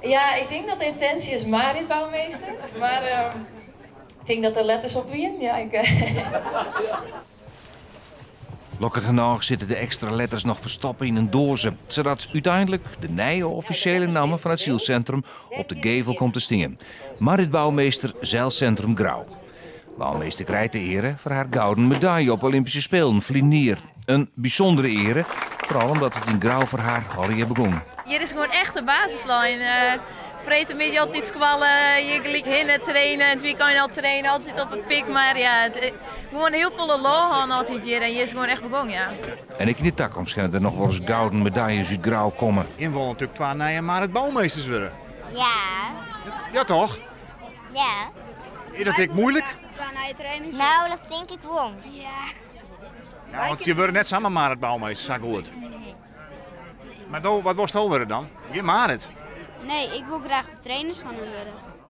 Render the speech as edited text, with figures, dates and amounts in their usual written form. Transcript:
Ja, ik tink dat de yntinsje is Marit Bouwmeester, mar ik tink dat der letters op wienen. Ja, ik. Lokkigernôch sitte de ekstra letters noch ferstoppe yn in doaze, sadat úteinlik de nije offisjele namme fan it sylsintrum op de gevel komt te stean, Marit Bouwmeester Zeilcentrum Grou. Bouwmeester krijt de eare foar har gouden medalje op Olympyske Spelen ferline jier. In bysûndere eare, foaral omdat it yn Grou foar har allegear begûn. Hjir is gewoan echt de basis lein. Freedtemiddei altyd skoalle, hjir gelyk hinne traine, it wykein al traine, altyd op 'e pyk. Mar ja, gewoan hiel folle lol hân altyd hjir en hjir is gewoan echt begûn, ja. En ek yn de takomst kinne der noch wolris gouden medaljes út Grou komme. Jim wolle natuerlik twa nije Marit Bouwmeesters wurde. Ja. Ja toch? Ja. Is dat ek muoilik? No, dat tink ik wol. Ja, want je wurde net samar Marit Bouwmeester sa goed. Mar do, wat wolsto wurde dan? Gjin Marit? Nee, ik wol graach de trainers fan him wurde.